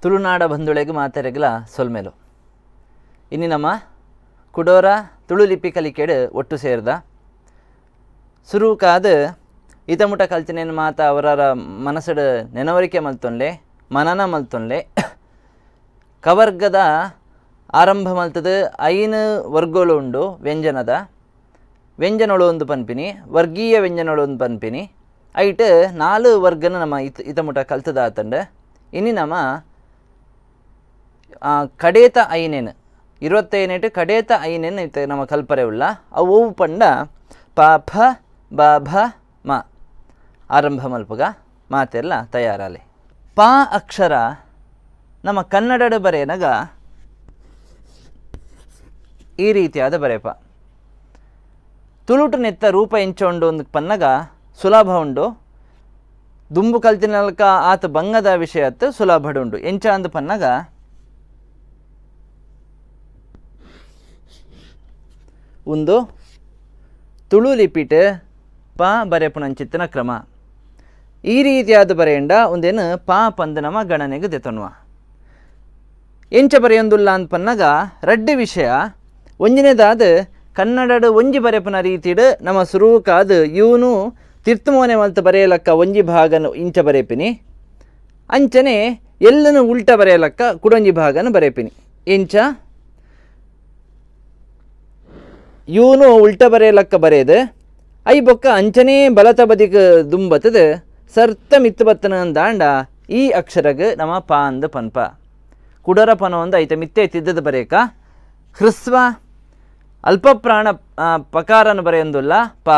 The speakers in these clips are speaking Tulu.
ತುಳುನಾಡ ಬಂಧುಳೆಗೆ ಮಾತೆರೆಗ್ಲ ಸೊಲ್ಮೆಲು. ಇನ್ನು ನಮ್ಮ ಕುಡೋರ ತುಳು ಲಿಪಿ ಕಲಿಕೆಡು ಒಟ್ಟು ಸೇರ್ದ ಸುರುಕಾದ ಇತಮುಟ ಕಲ್ತಿನೇನು ಮಾತ ಅವರ ಮನಸ್ಸು ನೆನವರಿಕೆ ಮಲ್ತೊನ್ಲೆ, ಮನನ ಮಲ್ತೊನ್ಲೆ. ಕವರ್ಗದ ಆರಂಭ ಮಲ್ತದ 5 ವರ್ಗಗಳು ಉಂಡು. ವ್ಯಂಜನದ ವ್ಯಂಜನಗಳು ಒಂದು ಪನ್ಪಿನಿ, ವರ್ಗೀಯ ವ್ಯಂಜನಗಳು ಒಂದು ಪನ್ಪಿನಿ. ಐಟ್ 4 ವರ್ಗನ ನಮ್ಮ ಇತಮುಟ ಕಲ್ತದ ಆತಂಡ. ಇನ್ನು ನಮ್ಮ ಕಡೇತ ಐನೇನು 25 ಕಡೇತ ಐನೇನು ಇತ್ತ ನಮ್ಮ ಕಲ್ಪರೆ ಉಳ್ಳ. ಅವು ಪಂಡ ಪ ಫ ಬ ಭ ಮ. ಆರಂಭ ಮಲ್ಪಗ ಮಾತೆಲ್ಲ ತಯಾರಾಲೆ. ಪ ಅಕ್ಷರ ನಮ್ಮ ಕನ್ನಡದ ಬರೆಯನಗ ಈ ರೀತಿಯಾದ ಬರೆಪ. ತುಳುಟು ನೆತ್ತ ರೂಪ ಎಂಚ ಉಂಡು ಒಂದು ಪನ್ನಗ ಸುಲಭ ಉಂಡು. ದುಂಬು ಕಲ್ತಿನಲ್ಕ ಆತ ಬಂಗದ ವಿಷಯತ್ತು ಸುಲಭಡುಂಡು. ಎಂಚ ಅಂದು ಪನ್ನಗ ಒಂದು ತುಳು ಲಿಪಿಟ್ ಪ ಬರೆಪುನಂಚಿತ್ತಿನ ಕ್ರಮ ಈ ರೀತಿಯಾದ ಬರೆಯಂಡ ಒಂದೇನು ಪ ಪಂದು ನಮ್ಮ ಗಣನೆಗೆ ದೆತೊನ್ನುವ. ಎಂಚ ಬರೆಯೊಂದುಲ್ಲ ಅಂತ ಪನ್ನಗ ರಡ್ಡು ವಿಷಯ. ಒಂಜಿನೇದಾದ ಕನ್ನಡಡು ಒಂಜಿ ಬರೆಪುನ ರೀತಿಡು ನಮ್ಮ ಸುರುಕಾದ ಇವನು ತಿರ್ತುಮೋನೆ ಮಲ್ತ ಬರೆಯಲಕ್ಕ ಒಂಜಿ ಭಾಗನು ಇಂಚ ಬರೆಪಿನಿ, ಅಂಚನೆ ಎಲ್ಲನು ಉಲ್ಟ ಬರೆಯಲಕ್ಕ ಕುಡೊಂಜಿ ಭಾಗನು ಬರೆಪಿನಿ. ಎಂಚ ಇವನು ಉಲ್ಟ ಬರೆಯಲಕ್ಕ ಬರೆಯದು I ಬೊಕ್ಕ ಅಂಚನೇ ಬಲತ ಬದಿಗೆ ದುಂಬತ್ತದ ಸರ್ತ ಮಿತ್ತು ಬತ್ತನ ಅಂದಾಂಡ ಈ ಅಕ್ಷರಗ್ ನಮ್ಮ ಪ ಅಂದು ಪನ್ಪ. ಕುಡರ ಪನ ಒಂದು ಐತ ಮಿತ್ತೆ ತಿದ್ದದ ಬರೇಕ. ಹ್ರಸ್ವ ಅಲ್ಪಪ್ರಾಣ ಪಕಾರನ ಬರೆಯೊಂದುಲ್ಲ ಪ.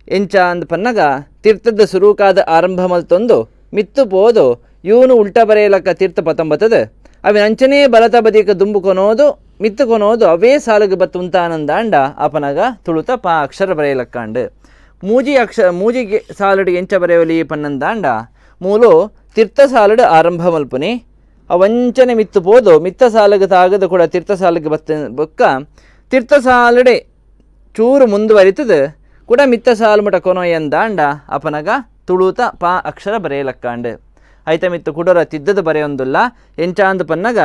ಎಂಚ ಅಂದ ಪನ್ನಗ ತೀರ್ಥದ ಸುರುಕಾದ ಆರಂಭ ಮಲ್ತೊಂದು ಮಿತ್ತು ಪೋದು ಇವನು ಉಲ್ಟ ಬರೆಯಲಕ್ಕ ತೀರ್ಥ ಪತಂಬತ್ತದ ಅವಿನ ಅಂಚನೇ ಬಲತ ಬದಿಕ ದುಂಬು ಕೊನೋದು ಮಿತ್ತು ಕೊನೋದು ಅವೇ ಸಾಲುಗೆ ಬತ್ತು ಉಂತಾನಂದಾಂಡ ಅಪನಗ ತುಳುತ ಪ ಅಕ್ಷರ ಬರೆಯಲಕ್ಕಾಂಡು. ಮೂಜಿ ಅಕ್ಷರ ಮೂಜಿಗೆ ಸಾಲುಡು ಎಂಚ ಬರೆಯಲಿ ಪನ್ನಂದಾಂಡ ಮೂಲು ತೀರ್ಥ ಸಾಲುಡು ಆರಂಭ ಮಲ್ಪುನಿ ಅವಂಚನೆ ಮಿತ್ತು ಪೋದು ಮಿತ್ತ ಸಾಲುಗೆ ತಾಗದ ಕೂಡ ತೀರ್ಥ ಸಾಲುಗೆ ಬತ್ತ ಬೊಕ್ಕ ತೀರ್ಥ ಸಾಲುಡೆ ಚೂರು ಮುಂದುವರಿತದ ಕೂಡ ಮಿತ್ತ ಸಾಲು ಮಟ ಕೊನೋ ಎಂದಾಂಡ ಅಪನಗ ತುಳುತ ಪ ಅಕ್ಷರ ಬರೆಯಲಕ್ಕಾಂಡು. ಐತ ಮಿತ್ತು ಕುಡರ ತಿದ್ದದ ಬರೆಯೊಂದುಲ್ಲ. ಎಂಚ ಅಂದ ಪನ್ನಗ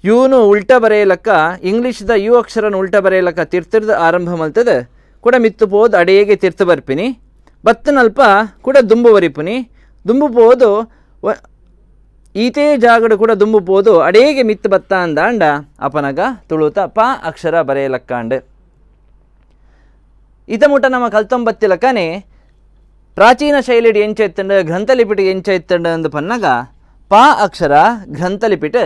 ಇವನು ಉಲ್ಟ ಬರೆಯಲಕ್ಕ ಇಂಗ್ಲೀಷ್ದ you ಅಕ್ಷರನ ಉಲ್ಟ ಬರೆಯಲಕ್ಕ ತೀರ್ಥದ ಆರಂಭ ಮಲ್ತದ ಕೂಡ ಮಿತ್ತು ಪೋದು ಅಡಿಯೇಗೆ ತೀರ್ಥ ಬರ್ಪಿನಿ ಬತ್ತನಲ್ಪ ಕೂಡ ದುಂಬು ಬರಿಪುನಿ ದುಂಬು ಪೋದು ಈತೇ ಜಾಗಡು ಕೂಡ ದುಂಬು ಪೋದು ಅಡೇಗೆ ಮಿತ್ತು ಬತ್ತ ಅಂದಾಂಡ ಅಪನಗ ತುಳುತ ಪ ಅಕ್ಷರ ಬರೆಯಲಕ್ಕಾಂಡು. ಇತಮುಟ ನಮ್ಮ ಕಲ್ತೊಂಬತ್ತಿಲಕ್ಕನೆ ಪ್ರಾಚೀನ ಶೈಲಿಡ್ ಎಂಚ ಎತ್ತಂಡು ಗ್ರಂಥಲಿಪಿಟ್ ಎಂಚ ಎತ್ತಂಡು ಅಂದು ಪನ್ನಗ ಪ ಅಕ್ಷರ ಗ್ರಂಥಲಿಪಿಟ್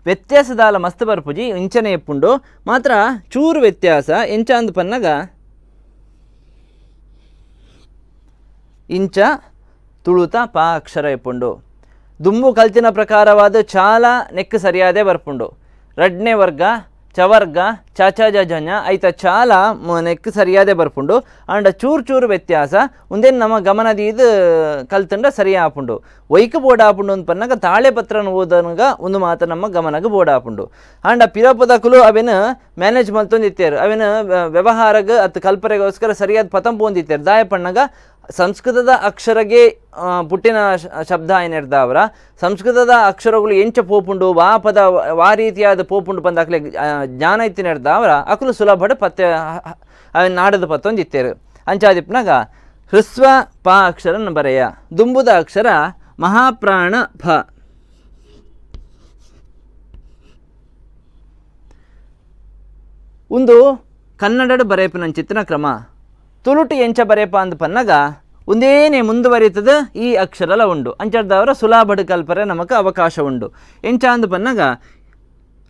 ವ್ಯತ್ಯಾಸದಾಲ ಮಸ್ತ್ ಬರ್ಪುಜಿ ಇಂಚನೆ ಎಪ್ಪುಂಡು ಮಾತ್ರ ಚೂರು ವ್ಯತ್ಯಾಸ. ಎಂಚ ಅಂದು ಪನ್ನಗ ಇಂಚ ತುಳುತ ಪ ಅಕ್ಷರ ಎಪ್ಪುಂಡು. ದುಂಬು ಕಲ್ತಿನ ಪ್ರಕಾರವಾದ ಚಾಲ ನೆಕ್ ಸರಿಯಾದೇ ಬರ್ಪುಂಡು. ರಡ್ನೇ ವರ್ಗ ಚವರ್ಗ ಚಾಚಾ ಜಜ ಐತ ಚಾಲ ನೆಕ್ ಸರಿಯಾದೇ ಬರ್ಪುಂಡು. ಆಂಡ ಚೂರು ಚೂರು ವ್ಯತ್ಯಾಸ ಒಂದೇನು ನಮ್ಮ ಗಮನದೀದು ಕಲ್ತಂಡ ಸರಿ ಆಪುಂಡು. ವೈಕ್ ಬೋರ್ಡ್ ಆಪುಂಡು ಅಂತ ಪನ್ನಾಗ ತಾಳೆ ಪತ್ರನ ಓದನಗ ಒಂದು ಮಾತು ನಮ್ಮ ಗಮನಗ ಬೋರ್ಡ್ ಆಪುಂಡು. ಆಂಡ ಪಿರಪದಕುಲು ಅವೇನು ಮ್ಯಾನೇಜ್ ಮಲ್ತೊಂದಿತ್ತೇರು ಅವೇನು ವ್ಯವಹಾರಗ ಅತ್ ಕಲ್ಪರೆಗೋಸ್ಕರ ಸರಿಯಾದ ಪತಂಪೊಂದಿತ್ತೇರು. ದಾಯ ಪಣ್ಣಗ ಸಂಸ್ಕೃತದ ಅಕ್ಷರಗೆ ಪುಟ್ಟಿನ ಶಬ್ದ ಏನಿರ್ದಾವ್ರ ಸಂಸ್ಕೃತದ ಅಕ್ಷರಗಳು ಎಂಚ ಪೋಪುಂಡು ವಾ ಪದ ವಾ ರೀತಿಯಾದ ಪೋಪುಂಡು ಬಂದಾಕ್ಲೆ ಜ್ಞಾನ ಇತ್ತಿನಿರ್ದಾವ್ರ ಅಕಲು ಸುಲಭಡ ಪತ್ತೆ ನಾಡದ ಪತ್ತೊಂದಿತ್ತೇರು. ಅಂಚಾದಿಪ್ನಾಗ ಹ್ರಸ್ವ ಪ ಅಕ್ಷರನ ಬರೆಯ. ದುಂಬುದ ಅಕ್ಷರ ಮಹಾಪ್ರಾಣ ಫ. ಒಂದು ಕನ್ನಡದ ಬರೆಯಪನಂಚಿತ್ತಿನ ಕ್ರಮ. ತುಳುಟು ಎಂಚ ಬರೆಯಪ ಅಂದ ಪನ್ನಗ ಒಂದೇನೆ ಮುಂದುವರಿತದ ಈ ಅಕ್ಷರಲ ಉಂಡು. ಅಂಚರ್ದವರ ಸುಲಭಡು ಕಲ್ಪರೆ ನಮಕ ಅವಕಾಶ ಉಂಡು. ಎಂಚ ಅಂದ ಪನ್ನಗ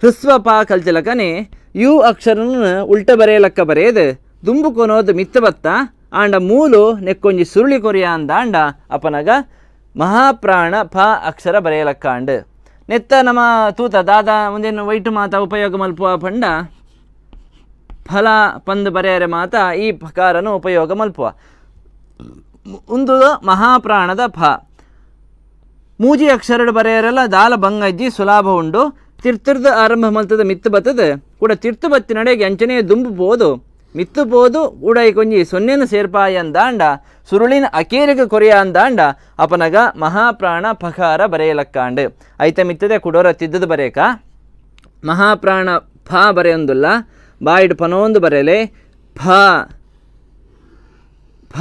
ಹ್ರಸ್ವ ಪ ಕಲ್ತಿಲಕನೆ you ಅಕ್ಷರನ ಉಲ್ಟ ಬರೆಯಲಕ್ಕ ಬರೆಯದು ದುಂಬು ಕೊನೋದು ಮಿತ್ತ ಬತ್ತ ಆಂಡ ಮೂಲು ನೆಕ್ಕೊಂಜಿ ಸುರುಳಿ ಕೊರಿಯ ಅಂದಾಂಡ ಅಪನಗ ಮಹಾಪ್ರಾಣ ಫ ಅಕ್ಷರ ಬರೆಯಲಕ್ಕ ಅಂಡು. ನೆತ್ತ ನಮ್ಮ ತೂತ ದಾದ ಒಂದೇನು ವೈಟು ಮಾತ ಉಪಯೋಗ ಮಲ್ಪುವ ಪಂಡ ಫಲ ಪಂದು ಬರೆಯರೆ ಮಾತ ಈ ಫಕಾರನು ಉಪಯೋಗ ಮಲ್ಪುವ. ಒಂದು ಮಹಾಪ್ರಾಣದ ಫ. ಮೂಜಿ ಅಕ್ಷರಡು ಬರೆಯರೆಲ್ಲ ದಾಲ ಬಂಗಜ್ಜಿ ಸುಲಭ ಉಂಡು. ತಿರ್ತುರ್ದು ಆರಂಭ ಮಲ್ತದ ಮಿತ್ತು ಬತ್ತದ ಕೂಡ ತಿರ್ತು ಬತ್ತಿ ನಡೆಗೆ ಅಂಚನೆ ದುಂಬು ಪೋದು ಮಿತ್ತು ಪೋದು ಉಡೈ ಕೊಂಜಿ ಸೊನ್ನೆನು ಸೇರ್ಪಾಯ ಅಂದಾಂಡ ಸುರುಳಿನ ಅಕೇರಿಗ ಕೊರೆಯ ಅಂದಾಂಡ ಅಪನಗ ಮಹಾಪ್ರಾಣ ಫಕಾರ ಬರೆಯಲಕ್ಕಾಂಡು. ಐತ ಮಿತ್ತದೆ ಕುಡೋರ ತಿದ್ದದು ಬರೇಕ ಮಹಾಪ್ರಾಣ ಫ ಬರೆಯೊಂದುಲ್ಲ ಬಾಯಿಡ್ ಪನೊಂದು ಬರೆಯಲೆ ಫ ಫ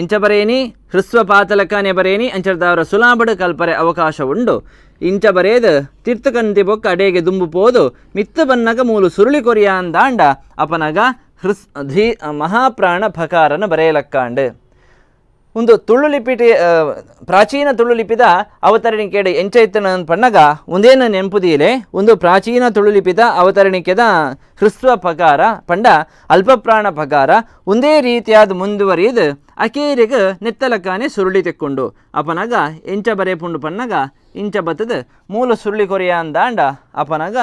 ಇಂಚ ಬರೇನಿ ಹೃಸ್ವ ಪಾತಲಕ್ಕನೆ ಬರೇನಿ ಅಂಚರ್ದಾವರ ಸುಲಾಬಡು ಕಲ್ಪರೆ ಅವಕಾಶ ಉಂಡು. ಇಂಚ ಬರೇದು ತೀರ್ಥಕಂತಿ ಬೊಕ್ಕ ಅಡೇಗೆ ದುಂಬು ಪೋದು ಮಿತ್ತು ಬನ್ನಗ ಮೂಲು ಸುರುಳಿ ಕೊರಿಯ ಅಂದಾಂಡ ಅಪನಗ ಹೃಸ್ ಧೀ ಮಹಾಪ್ರಾಣ ಫಕಾರನ ಬರೆಯಲಕ್ಕಾಂಡು. ಒಂದು ತುಳು ಲಿಪಿಟಿ ಪ್ರಾಚೀನ ತುಳು ಲಿಪಿದ ಅವತರಣಿಕೆಡು ಎಂಚೈತನ ಪಣ್ಣಗ ಒಂದೇನು ನೆಂಪುದೀಲೆ ಒಂದು ಪ್ರಾಚೀನ ತುಳು ಲಿಪಿದ ಅವತರಣಿಕೆದ ಹೃಸ್ವ ಪಕಾರ ಪಂಡ ಅಲ್ಪಪ್ರಾಣ ಪಕಾರ ಒಂದೇ ರೀತಿಯಾದ ಮುಂದುವರಿದು ಅಕೇರಿಗೆ ನೆತ್ತಲಕ್ಕಾನೆ ಸುರುಳಿ ತೆಕ್ಕೊಂಡು ಅಪನಗ ಎಂಚ ಬರೆಪುಂಡು ಪಣ್ಣಗ ಇಂಚ ಬತ್ತದ ಮೂಲ ಸುರುಳಿ ಕೊರಿಯ ಅಂದಾಂಡ ಅಪನಗ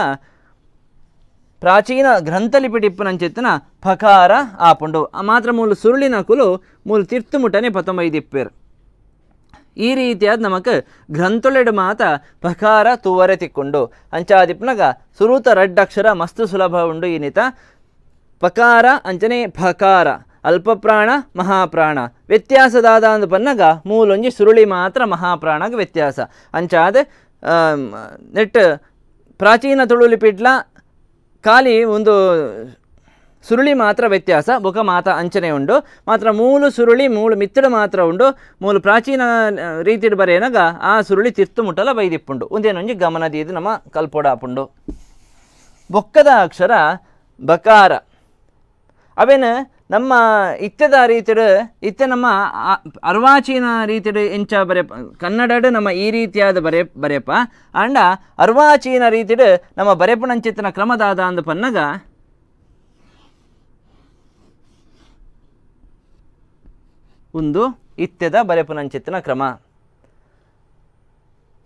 ಪ್ರಾಚೀನ ಗ್ರಂಥಲಿಪಿಟಿಪ್ಪನಂಚೆತ್ತನ ಫಕಾರ ಆಪುಂಡು. ಆ ಮಾತ್ರ ಮೂಲ ಸುರುಳಿನ ಕುಲು ಮೂಲ ತೀರ್ಥಮುಟನೆ ಪತ್ತೊಂಬೈದಿಪ್ಪೇರು. ಈ ರೀತಿಯಾದ ನಮಕ್ ಗ್ರಂಥೊಳೆಡು ಮಾತ ಫಕಾರ ತೂವರೆ ತಿಕ್ಕೊಂಡು ಅಂಚಾದಿಪ್ಪನಗ ಸುರೂತ ರಡ್ಡಕ್ಷರ ಮಸ್ತು ಸುಲಭ ಉಂಡು. ಈ ನಿತ ಪಕಾರ ಅಂಚನೆ ಫಕಾರ ಅಲ್ಪಪ್ರಾಣ ಮಹಾಪ್ರಾಣ ವ್ಯತ್ಯಾಸದಾದ ಅಂದು ಪನ್ನಗ ಮೂಲೊಂಜಿ ಸುರುಳಿ ಮಾತ್ರ ಮಹಾಪ್ರಾಣಗೆ ವ್ಯತ್ಯಾಸ ಅಂಚಾದ ನೆಟ್ ಪ್ರಾಚೀನ ತುಳು ಲಿಪಿಟ್ಲ ಖಾಲಿ ಒಂದು ಸುರುಳಿ ಮಾತ್ರ ವ್ಯತ್ಯಾಸ ಬೊಕ ಮಾತ ಅಂಚನೆ ಉಂಡು. ಮಾತ್ರ ಮೂಲು ಸುರುಳಿ ಮೂಲು ಮಿತ್ತಡು ಮಾತ್ರ ಉಂಡು. ಮೂಲು ಪ್ರಾಚೀನ ರೀತಿಡು ಬರೆಯನಗ ಆ ಸುರುಳಿ ತಿರ್ತು ಮುಟ್ಟಲ ಬೈದಿಪ್ಪುಂಡು. ಒಂದೇನೊಂಜಿ ಗಮನದೀದು ನಮ್ಮ ಕಲ್ಪೊಡಾಪುಂಡು. ಬೊಕ್ಕದ ಅಕ್ಷರ ಬಕಾರ ಅವೇನ ನಮ್ಮ ಇತ್ತೆದ ರೀತಿಡು ಇತ್ತೆ ನಮ್ಮ ಅರ್ವಾಚೀನ ರೀತಿಡು ಎಂಚ ಬರೆ ಕನ್ನಡಡು ನಮ್ಮ ಈ ರೀತಿಯಾದ ಬರೆ ಬರೆಪ ಆಂಡ ಅರ್ವಾಚೀನ ರೀತಿಡು ನಮ್ಮ ಬರೆಪುಣಂಚಿತ್ತನ ಕ್ರಮದಾದ ಅಂದು ಪನ್ನಗ ಒಂದು ಇತ್ತೆದ ಬರೆಪುಣಂಚಿತ್ತನ ಕ್ರಮ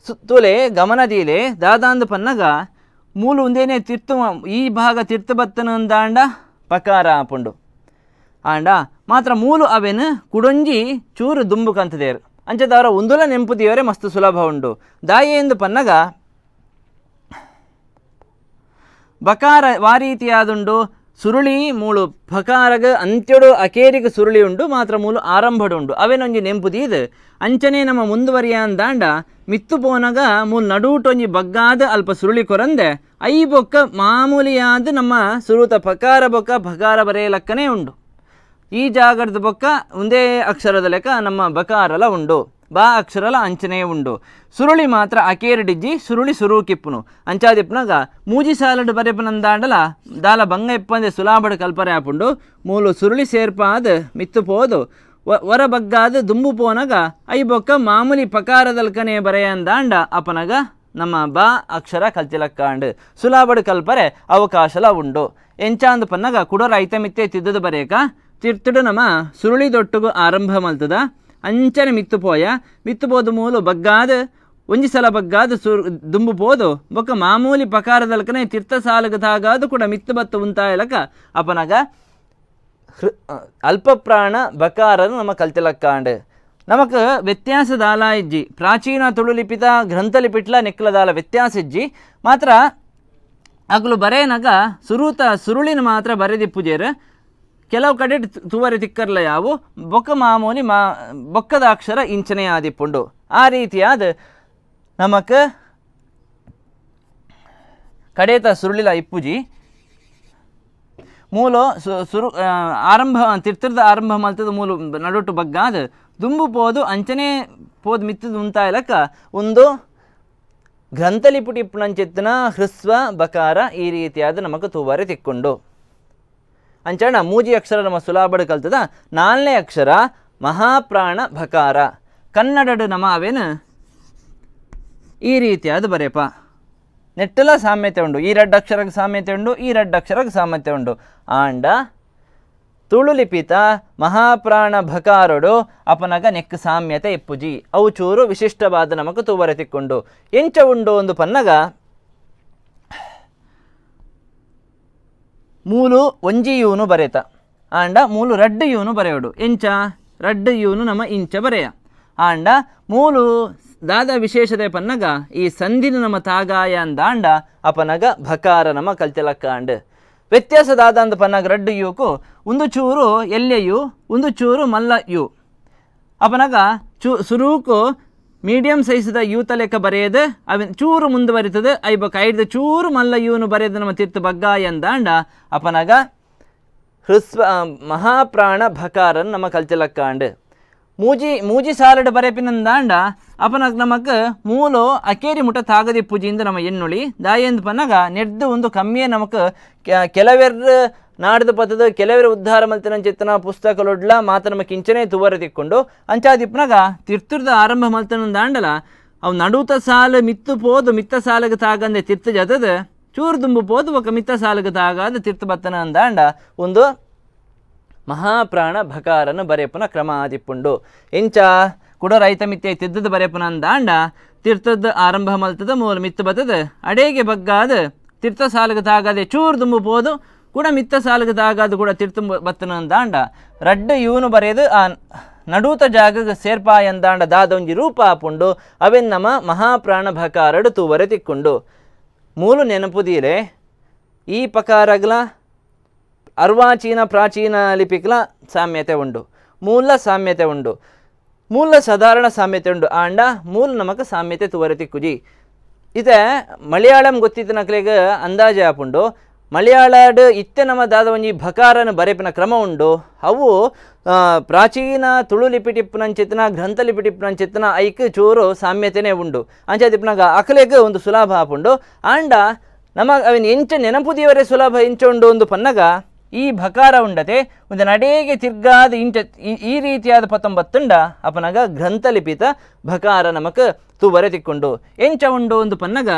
ಸುತ್ತೋಲೆ ಗಮನದೀಲೆ ದಾದಾಂದು ಪನ್ನಗ ಮೂಲು ಒಂದೇನೆ ತಿರ್ತು ಈ ಭಾಗ ತಿರ್ತು ಬತ್ತನ ಅಂದಾಂಡ ಪಕಾರ ಆಪುಂಡು. ಆಂಡ ಮಾತ್ರ ಮೂಲು ಅವೇನು ಕುಡೊಂಜಿ ಚೂರು ದುಂಬು ಕಂತದೇರು ಅಂಚದವರ ಒಂದುಲ ನೆಂಪುದಿಯವರೇ ಮಸ್ತು ಸುಲಭ ಉಂಡು. ದಾಯೆಂದು ಪನ್ನಗ ಬಕಾರ ವಾರೀತಿಯಾದುಂಡು ಸುರುಳಿ ಮೂಳು ಫಕಾರಗ ಅಂತ್ಯಡು ಅಕೇರಿಗೆ ಸುರುಳಿ ಉಂಡು ಮಾತ್ರ ಮೂಲು ಆರಂಭಡುಂಡು ಅವೇನೊಂಜಿ ನೆಂಪುದೀದು ಅಂಚನೆ ನಮ್ಮ ಮುಂದುವರಿಯ ಅಂದಾಂಡ ಮಿತ್ತು ಪೋನಗ ಮೂಲು ನಡುಟೊಂಜಿ ಬಗ್ಗಾದ ಅಲ್ಪ ಸುರುಳಿ ಕೊರಂದೆ I ಬೊಕ್ಕ ಮಾಮೂಲಿಯಾದ ನಮ್ಮ ಸುರುತ ಫಕಾರ ಬೊಕ್ಕ ಫಕಾರ ಬರೆಯಲಕ್ಕನೇ ಉಂಡು. ಈ ಜಾಗರದ ಬೊಕ್ಕ ಒಂದೇ ಅಕ್ಷರದ ಲೆಕ್ಕ ನಮ್ಮ ಬಕಾರಲ ಉಂಡು ಬಾ ಅಕ್ಷರಲ ಅಂಚನೆ ಉಂಡು. ಸುರುಳಿ ಮಾತ್ರ ಅಕೇರಡಿಜ್ಜಿ ಸುರುಳಿ ಸುರುಕಿಪ್ಪುನು ಅಂಚಾದಿಪ್ಪನಾಗ ಮೂಜಿ ಸಾಲಡು ಬರೆಪನಂದಾಂಡಲ ದಾಲ ಬಂಗ ಇಪ್ಪಂದೆ ಸುಲಾಬಡು ಕಲ್ಪರೆ ಆಪುಂಡು. ಮೂಲು ಸುರುಳಿ ಸೇರ್ಪಾದ ಮಿತ್ತು ಪೋದು ಹೊರ ಬಗ್ಗಾದ ದುಂಬು ಪೋನಗ I ಬೊಕ್ಕ ಮಾಮೂಲಿ ಪಕಾರದಲ್ಕನೆ ಬರೆಯಂದಾಂಡ ಅಪನಗ ನಮ್ಮ ಬಾ ಅಕ್ಷರ ಕಲ್ತಿಲಕ್ಕಾಂಡು ಸುಲಾಬಡು ಕಲ್ಪರೆ ಅವಕಾಶಲ ಉಂಡು. ಎಂಚಾಂದು ಪನ್ನಗ ಕುಡೋರ ಐತಮಿತ್ತೆ ತಿದ್ದದು ಬರೇಕ ತಿರ್ತುಡು ನಮ್ಮ ಸುರುಳಿ ದೊಟ್ಟುಗು ಆರಂಭ ಮಲ್ತದ ಅಂಚನೆ ಮಿತ್ತು ಪೋಯ ಮಿತ್ತು ಪೋದು ಮೂಲು ಬಗ್ಗಾದ ಒಂಜಿ ಸಲ ಬಗ್ಗಾದ ಸುರು ದುಂಬು ಪೋದು ಬೊಕ್ಕ ಮಾಮೂಲಿ ಪಕಾರದಲ್ಕನೆ ತೀರ್ಥ ಸಾಲಗ ತಾಗಾದು ಕೂಡ ಮಿತ್ತು ಬತ್ತು ಉಂತಾಯಲಕ ಅಪನಗ ಅಲ್ಪಪ್ರಾಣ ಬಕಾರನು ನಮ್ಮ ಕಲ್ತಿಲಕ್ಕಾಂಡು. ನಮಕ್ ವ್ಯತ್ಯಾಸ ದಾಲ ಇಜ್ಜಿ ಪ್ರಾಚೀನ ತುಳು ಲಿಪಿತ ಗ್ರಂಥಲಿಪಿಟ್ಲ ನೆಕ್ಕಲದಾಲ ವ್ಯತ್ಯಾಸ ಇಜ್ಜಿ ಮಾತ್ರ ಅಗಲು ಬರೇನಗ ಸುರೂತ ಸುರುಳಿನ ಮಾತ್ರ ಬರೆದಿಪ್ಪುಜೇರು ಕೆಲವು ಕಡೆ ತುವರೆ ತಿಕ್ಕರ್ಲ ಯಾವು ಬೊಕ್ಕ ಮಾಮೂಲಿ ಮಾ ಬೊಕ್ಕದ ಅಕ್ಷರ ಇಂಚನೆ ಆದಿಪ್ಪುಂಡು. ಆ ರೀತಿಯಾದ ನಮಕ್ ಕಡೇತ ಸುರುಳಿಲ ಇಪ್ಪುಜಿ ಮೂಲು ಸುರು ಆರಂಭ ತಿರ್ತದ ಆರಂಭ ಮಲ್ತದ ಮೂಲು ನಡುಟು ಬಗ್ಗಾದ ದುಂಬು ಪೋದು ಅಂಚನೆ ಪೋದು ಮಿತ್ತದ ಉಂತಾಯಲಕ್ಕ ಒಂದು ಗ್ರಂಥಲಿಪುಟಿ ಇಪ್ಪುನಂಚಿತ್ತನ ಹ್ರಸ್ವ ಬಕಾರ ಈ ರೀತಿಯಾದ ನಮಕ್ ತುವರೆ ತಿಕ್ಕೊಂಡು. ಅಂಚಣ ಮೂಜಿ ಅಕ್ಷರ ನಮ್ಮ ಸುಲಾಬಡು ಕಲ್ತದ. ನಾಲ್ನೇ ಅಕ್ಷರ ಮಹಾಪ್ರಾಣ ಭಕಾರ ಕನ್ನಡಡು ನಮ್ಮ ಅವೇನು ಈ ರೀತಿಯಾದ ಬರೇಪ ನೆಟ್ಟಲ ಸಾಮ್ಯತೆ ಉಂಡು. ಈ ರಡ್ಡು ಅಕ್ಷರಕ್ಕೆ ಸಾಮ್ಯತೆ ಉಂಡು, ಈ ರಡ್ಡು ಅಕ್ಷರಕ್ಕೆ ಸಾಮ್ಯತೆ ಉಂಡು. ಆಂಡ ತುಳು ಲಿಪಿತ ಮಹಾಪ್ರಾಣ ಭಕಾರಡು ಅಪನಗ ನೆಕ್ ಸಾಮ್ಯತೆ ಇಪ್ಪುಜಿ ಅವು ಚೂರು ವಿಶಿಷ್ಟವಾದ ನಮಕ್ ತೂವರೆ ತಿಕ್ಕೊಂಡು. ಎಂಚ ಉಂಡು ಒಂದು ಪನ್ನಗ ಮೂಲು ಒಂಜಿ ಯೂನು ಬರೆತ ಆಂಡ ಮೂಲು ರಡ್ಡು ಯೂನು ಬರೆಯೋಡು ಎಂಚ ರಡ್ಡು ಯೂನು ನಮ್ಮ ಇಂಚ ಬರೆಯ ಆಂಡ ಮೂಲು ದಾದ ವಿಶೇಷತೆ ಪನ್ನಗ ಈ ಸಂಧಿನ ನಮ್ಮ ತಾಗಾಯ ಅಂದಾಂಡ ಅಪನಗ ಭಕಾರ ನಮ್ಮ ಕಲ್ತಿಲಕ್ಕಾಂಡ್. ವ್ಯತ್ಯಾಸದಾದ ಅಂದ ಪನ್ನಾಗ ರಡ್ಡು ಯುಕು ಒಂದು ಚೂರು ಎಲ್ಲೆಯು ಒಂದು ಚೂರು ಮಲ್ಲ you ಅಪನಾಗ ಚೂ ಸುರೂಕು ಮೀಡಿಯಂ ಸೈಜ್ದ ಯೂತ ಲೆಕ್ಕ ಬರೆಯದು ಅವಿನ ಚೂರು ಮುಂದುವರಿತದೆ ಐಬೊಕ್ಕ ಐದು ಚೂರು ಮಲ್ಲ ಯೂನು ಬರೆಯದು ನಮ್ಮ ತೀರ್ಥ ಬಗ್ಗ ಎಂದಾಂಡ ಅಪನಾಗ ಹೃಸ್ವ ಮಹಾಪ್ರಾಣ ಭಕಾರನ್ ನಮ್ಮ ಕಲ್ಚಲಕ್ಕಾಂಡು ಮೂಜಿ ಮೂಜಿ ಸಾಲಡ್ ಬರೆಪಿನಂದಾಂಡ ಅಪನಾಗ ನಮಕ್ ಮೂಲು ಅಕೇರಿ ಮುಟ ತಾಗದಿ ಪೂಜಿಯಿಂದ ನಮ್ಮ ಎನ್ನುಳಿ ದಾಯೆಂದು ಪನ್ನಾಗ ನೆಡ್ದು ಒಂದು ಕಮ್ಮಿಯೇ ನಮಕ್ ಕೆಲವೆರ್ ನಾಡ್ದು ಪತ್ತದ ಕೆಲವೆರ ಉದ್ಧಾರ ಮಲ್ತಿನ ಚಿತ್ತನ ಪುಸ್ತಕಲೊಡ್ಲ ಮಾತ ನಮ್ಮ ಕಿಂಚನೆ ತುವರ ತಿಕ್ಕೊಂಡು ಅಂಚಾದಿಪ್ಪನಾಗ ತಿರ್ತುರ್ದ ಆರಂಭ ಮಲ್ತನಂದಾಂಡಲ ಅವು ನಡುತ ಸಾಲು ಮಿತ್ತು ಪೋದು ಮಿತ್ತ ಸಾಲಗ ತಾಗಂದೆ ತಿರ್ತು ಜತದ ಚೂರು ದುಂಬು ಪೋದು ఒక ಮಿತ್ತ ಸಾಲಗ ತಾಗಾದ ತಿರ್ತು ಬತ್ತನ ಅಂದಾಂಡ ಒಂದು ಮಹಾಪ್ರಾಣ ಭಕಾರನ ಬರೆಪುನ ಕ್ರಮ ಆದಿಪ್ಪುಂಡು ಎಂಚ ಕುಡ ರೈತ ಮಿತ್ತೆ ತಿದ್ದದ ಬರೆಪುನ ಅಂದಾಂಡ ತೀರ್ಥದ ಆರಂಭ ಮಲ್ತದ ಮೂಲ ಮಿತ್ತು ಬತ್ತದ ಅಡೇಗೆ ಬಗ್ಗಾದ ತೀರ್ಥ ಸಾಲಗ ತಾಗದೆ ಚೂರು ದುಂಬು ಪೋದು ಕೂಡ ಮಿತ್ತ ಸಾಲಗ ತಾಗಾದ ಕೂಡ ತೀರ್ಥ ಬತ್ತನ ಅಂದಾಂಡ ರಡ್ಡು ಇವನು ಬರೆಯದು ಆ ನಡೂತ ಜಾಗಗ ಸೇರ್ಪಾ ಎಂದಾಂಡ ದಾದೊಂಜಿ ರೂಪ ಆಪುಂಡು ಅವೆನ್ ನಮ್ಮ ಮಹಾಪ್ರಾಣ ಭಕಾರಡು ತೂವರೆ ತಿಕ್ಕೊಂಡು ಮೂಲು ನೆನಪುದೀರೆ ಈ ಪಕಾರಗ್ಲ ಅರ್ವಾಚೀನ ಪ್ರಾಚೀನ ಲಿಪಿಕ್ಲ ಸಾಮ್ಯತೆ ಉಂಡು ಮೂಲ ಸಾಮ್ಯತೆ ಉಂಡು ಮೂಲ ಸಾಧಾರಣ ಸಾಮ್ಯತೆ ಉಂಡು ಆಂಡ ಮೂಲ ನಮಕ ಸಾಮ್ಯತೆ ತುವರೆ ತಿಕ್ಕುಜಿ ಇತ್ತೆ ಮಲಯಾಳಂ ಗೊತ್ತಿದ್ದ ನಕ್ಲೆಗ್ ಅಂದಾಜೆ ಆಪುಂಡು ಮಲಯಾಳಡ್ ಇತ್ತೆ ನಮ್ಮ ದಾದ ಒಂಜಿ ಭಕಾರನ ಬರೆಪಿನ ಕ್ರಮ ಉಂಡು ಅವು ಪ್ರಾಚೀನ ತುಳು ಲಿಪಿ ಟಿಪ್ಪುನಂಚಿತ್ತನ ಗ್ರಂಥ ಲಿಪಿ ಟಿಪ್ಪುನಂಚಿತ್ತನ ಐಕ್ ಚೂರು ಸಾಮ್ಯತೆನೇ ಉಂಡು ಅಂಚಾದಿಪ್ಪನಾಗ ಅಕಲೆಗ್ ಒಂದು ಸುಲಭ ಆಪುಂಡು ಆಂಡ ನಮ ಅವಿನ ಎಂಚ ನೆನಪು ದೇವರೇ ಸುಲಭ ಎಂಚ ಉಂಡು ಒಂದು ಪನ್ನಗ ಈ ಭಕಾರ ಉಂಡತೆ ಒಂದು ನಡೆಗೆ ತಿರ್ಗಾದ ಇಂಚ ಈ ರೀತಿಯಾದ ಪತ್ತೊಂಬತ್ತುಂಡ ಅಪನಗ ಗ್ರಂಥಲಿಪಿತ ಭಕಾರ ನಮಕ್ ತೂವರೆ ತಿಕ್ಕೊಂಡು ಎಂಚ ಉಂಡು ಒಂದು ಪನ್ನಗ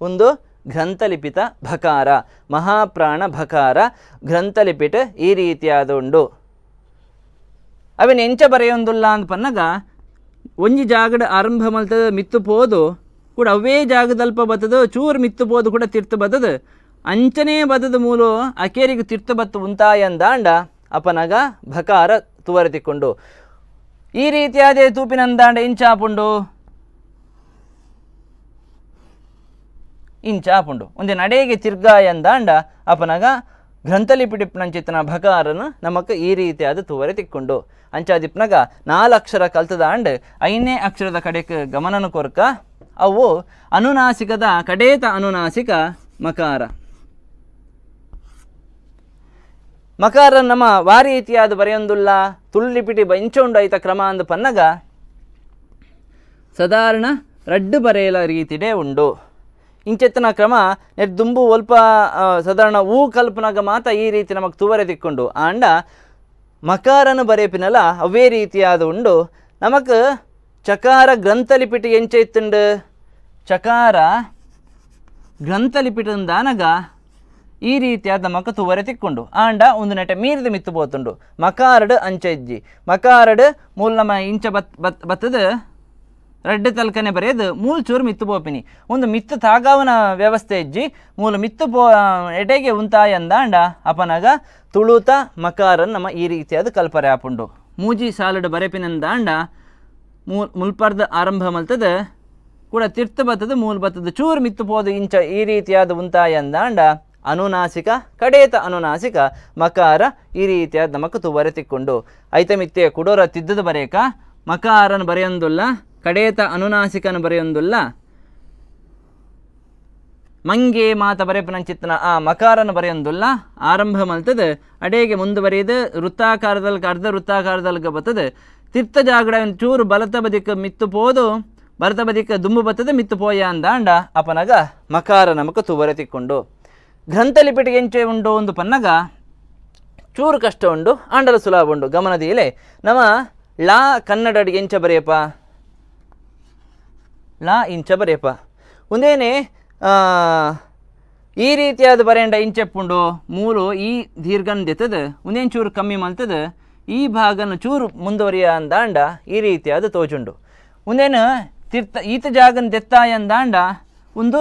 ಒಂದು ಗ್ರಂಥಲಿಪಿತ ಭಕಾರ ಮಹಾಪ್ರಾಣ ಭಕಾರ ಗ್ರಂಥಲಿಪಿಟ ಈ ರೀತಿಯಾದ ಉಂಡು ಅವಿನ ಎಂಚ ಬರೆಯೊಂದುಲ್ಲ ಅಂದ ಪನ್ನಗ ಒಂಜಿ ಜಾಗಡ ಆರಂಭ ಮಲ್ತದ ಮಿತ್ತು ಪೋದು ಕೂಡ ಅವೇ ಜಾಗದಲ್ಪ ಬತ್ತದ ಚೂರು ಮಿತ್ತು ಪೋದು ಕೂಡ ತಿರ್ತು ಬತ್ತದ ಅಂಚನೇ ಬತ್ತದ ಮೂಲು ಅಕೇರಿಗೆ ತಿರ್ತು ಬತ್ತು ಉಂತಾಯಂದಾಂಡ ಅಪನಗ ಭಕಾರ ತುವರೆ ತಿಕ್ಕೊಂಡು ಈ ರೀತಿಯಾದ ತೂಪಿನಂದಾಂಡ ಇಂಚಾಪುಂಡು ಇಂಚಾಪುಂಡು ಒಂದೇ ನಡೆಗೆ ತಿರ್ಗಾಯಂದಾಂಡ ಅಪನಗ ಗ್ರಂಥಲಿಪಿಟಿಪ್ಪನಂಚಿತ್ತನ ಭಕಾರನು ನಮಕ್ ಈ ರೀತಿಯಾದ ತುವರೆ ತಿಕ್ಕೊಂಡು ಅಂಚಾದಿಪ್ಪನಾಗ ನಾಲ್ಕಕ್ಷರ ಕಲ್ತದಾಂಡ್ ಐದನೇ ಅಕ್ಷರದ ಕಡೆಗೆ ಗಮನನ ಕೊರ್ಕ ಅವು ಅನುನಾಸಿಕದ ಕಡೇತ ಅನುನಾಸಿಕ ಮಕಾರ ಮಕಾರ ನಮ್ಮ ವಾರೀತಿಯಾದ ಬರೆಯೊಂದುಲ್ಲ ತುಳ್ಳಿಪಿಟಿ ಇಂಚ ಐತ ಕ್ರಮ ಅಂದ ಪನ್ನಗ ಸಾಧಾರಣ ರಡ್ಡು ಬರೆಯಲ ರೀತಿಡೇ ಉಂಡು ಇಂಚೆತ್ತನ ಕ್ರಮ ದುಂಬು ಒಲ್ಪ ಸಾಧಾರಣ ಹೂ ಕಲ್ಪನಾಗ ಮಾತ ಈ ರೀತಿ ನಮಗೆ ತುವರೆ ತಿಕ್ಕೊಂಡು ಆಂಡ ಮಕಾರನು ಬರೆಪಿನಲ್ಲ ಅವೇ ರೀತಿಯಾದ ಉಂಡು ನಮಕ್ ಚಕಾರ ಗ್ರಂಥಲಿಪಿಟಿ ಎಂಚ ಇತ್ತುಂಡು ಚಕಾರ ಗ್ರಂಥಲಿಪಿಟಂದಾನಗ ಈ ರೀತಿಯಾದ ನಮಕ್ ತುವರೆ ತಿಕ್ಕೊಂಡು ಆಂಡ ಒಂದು ನೆಟ ಮೀರಿದ ಮಿತ್ತು ಪೋತುಂಡು ಮಕಾರಡು ಅಂಚ ಇಜ್ಜಿ ಮಕಾರಡು ಮೂಲ ನಮ್ಮ ಇಂಚ ಬತ್ ಬತ್ ಬತ್ತದ ರಡ್ಡು ತಲ್ಕನೆ ಬರೆಯದು ಮೂಲ ಚೂರು ಮಿತ್ತು ಪೋಪಿನಿ ಒಂದು ಮಿತ್ತು ತಾಗಾವನ ವ್ಯವಸ್ಥೆ ಇಜ್ಜಿ ಮೂಲ ಮಿತ್ತು ಪೋ ಎಟೆಗೆ ಉಂತಾಯ ಅಂದಾಂಡ ಅಪನಗ ತುಳುತ ಮಕಾರನ್ ನಮ್ಮ ಈ ರೀತಿಯಾದ ಕಲ್ಪರೆ ಆಪುಂಡು ಮೂಜಿ ಸಾಲಡು ಬರೆಪಿನಂದಾಂಡ ಮುಲ್ಪರ್ದ ಆರಂಭ ಮಲ್ತದ ಕೂಡ ತಿರ್ತು ಬತ್ತದ ಮೂಲ ಬತ್ತದ ಚೂರು ಮಿತ್ತು ಪೋದು ಇಂಚ ಈ ರೀತಿಯಾದ ಉಂತಾಯ ಅಂದಾಂಡ ಅನುನಾಸಿಕ ಕಡೇತ ಅನುನಾಸಿಕ ಮಕಾರ ಈ ರೀತಿಯಾದ ನಮಕ್ ತುವರೆ ತಿಕ್ಕೊಂಡು ಐತಮಿತ್ತೆ ಕುಡೋರ ತಿದ್ದದ ಬರೇಕ ಮಕಾರನ ಬರೆಯೊಂದುಲ್ಲ ಕಡೇತ ಅನುನಾಸಿಕನ ಬರೆಯೊಂದುಲ್ಲ ಮಂಗೆ ಮಾತ ಬರೆಪನಂಚಿತ್ತನ ಆ ಮಕಾರನ ಬರೆಯೊಂದುಲ್ಲ ಆರಂಭ ಮಲ್ತದ ಅಡೇಗೆ ಮುಂದುವರಿಯದು ವೃತ್ತಾಕಾರದಲ್ಲಿ ಅರ್ಧ ವೃತ್ತಾಕಾರದಲ್ಲಿ ಬರ್ತದೆ ತಿರ್ತ ಜಾಗಡ ಚೂರು ಬಲತ ಬದಿಕ ಮಿತ್ತು ಪೋದು ಬಲತ ಬದಿಕ ದುಂಬು ಬತ್ತದ ಮಿತ್ತು ಪೋಯ ಅಂದಾಂಡ ಅಪನಗ ಮಕಾರ ನಮಕ ತುವರೆ ತಿಕ್ಕೊಂಡು ಗ್ರಂಥಲಿಪಿಟಿಗೆ ಎಂಚೆ ಉಂಡು ಒಂದು ಪನ್ನಗ ಚೂರು ಕಷ್ಟ ಉಂಡು ಆಂಡಲ ಸುಲಭ ಉಂಡು ಗಮನದೀಲೆ ನಮ್ಮ ಲಾ ಕನ್ನಡ ಎಂಚ ಬರೆಯಪ್ಪ ಲಾ ಇಂಚ ಬರೆಯಪ್ಪ ಒಂದೇನೆ ಈ ರೀತಿಯಾದ ಬರೆಯಂಡ ಇಂಚೆಪ್ಪುಂಡು ಮೂರು ಈ ದೀರ್ಘನ್ ದೆತ್ತದ ಒಂದೇನು ಚೂರು ಕಮ್ಮಿ ಮಲ್ತದ ಈ ಭಾಗನ ಚೂರು ಮುಂದುವರಿಯ ಅಂದಾಂಡ ಈ ರೀತಿಯಾದ ತೋಜುಂಡು ಒಂದೇನು ತೀರ್ಥ ಈತ ಜಾಗನ್ ದೆತ್ತಾಯ ಅಂದಾಂಡ ಒಂದು